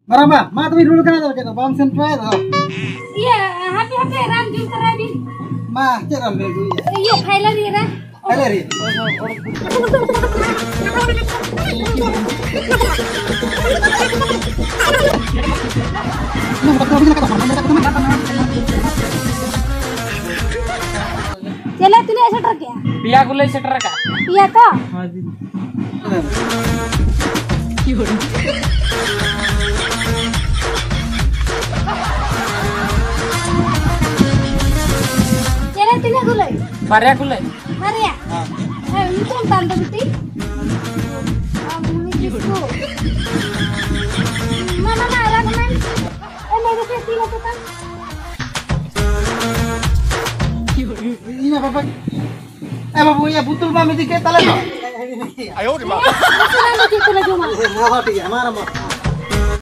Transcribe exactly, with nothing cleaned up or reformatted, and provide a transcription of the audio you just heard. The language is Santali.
ᱢᱟᱨᱟᱝᱵᱟ, ᱢᱟ ᱛᱚᱵᱮ ᱨᱩᱣᱟᱹᱲ ᱠᱟᱱᱟ, ᱛᱚᱵᱮ ᱪᱮᱫ ᱫᱚ ᱵᱟᱢ ᱥᱮᱱ ᱦᱚᱪᱚᱭᱟ ᱫᱚ? ᱤᱭᱟᱹ, ᱦᱟᱯᱮ, ᱦᱟᱯᱮ, ᱨᱟᱱ ᱡᱚᱢ ᱛᱟᱨᱟᱭ ᱵᱤᱱ᱾ ᱢᱟ, ᱪᱮᱫ ᱨᱟᱱ ᱵᱮᱱ ᱟᱹᱜᱩᱭᱮᱫᱼᱟ? ᱤᱭᱟᱹ, ᱯᱷᱟᱭᱞᱟᱨᱤ ᱨᱟᱱ᱾ ᱯᱷᱟᱭᱞᱟᱨᱤ? ᱪᱮᱞᱮ ᱛᱤᱱᱟᱹᱜ ᱮ ᱥᱮᱴᱮᱨ ᱠᱮᱜᱼᱟ? ᱯᱮᱭᱟ ᱜᱩᱞᱟᱹᱭ ᱥᱮᱴᱮᱨ ᱟᱠᱟᱫ᱾ ᱯᱮᱭᱟ ᱛᱚ? ᱦᱳᱭ ᱫᱤᱫᱤ᱾ ᱪᱮᱞᱮ ᱛᱤᱱᱟᱹᱜ ᱜᱩᱞᱟᱹᱭ? ᱵᱟᱨᱭᱟ ᱜᱩᱞᱟᱹᱭ᱾ ᱵᱟᱨᱭᱟ? ᱦᱮᱸ᱾ ᱦᱮᱸ, ᱧᱩᱛᱩᱢ ᱛᱟᱢ ᱫᱚ ᱵᱤᱴᱤ? ᱟᱢ ᱢᱤᱫ ᱠᱤᱥᱠᱩ᱾ ᱢᱟ, ᱢᱟ, ᱢᱟ, ᱨᱟᱜᱽ ᱢᱮ᱾ ᱮ, ᱢᱮ ᱨᱮ ᱥᱮ ᱛᱤᱱ ᱟᱛᱮ ᱛᱟᱢ? ᱤᱧ ᱵᱟᱵᱟ, ᱮ ᱵᱟᱹᱵᱩ, ᱤᱧᱟᱹᱜ ᱵᱩᱛᱩᱞ ᱵᱟᱢ ᱤᱫᱤ ᱠᱮᱫ ᱛᱟᱞᱮ ᱫᱚ᱾ ᱟᱭᱳ ᱨᱮ ᱵᱟᱵᱟ᱾ ᱵᱩᱛᱩᱞ ᱵᱟᱢ ᱤᱫᱤ ᱠᱮᱫ ᱛᱟᱞᱮ ᱡᱚᱢᱟ᱾ ᱦᱮᱸ, ᱦᱚᱸ, ᱴᱷᱤᱠ ᱜᱮᱭᱟ, ᱢᱟ, ᱢᱟ᱾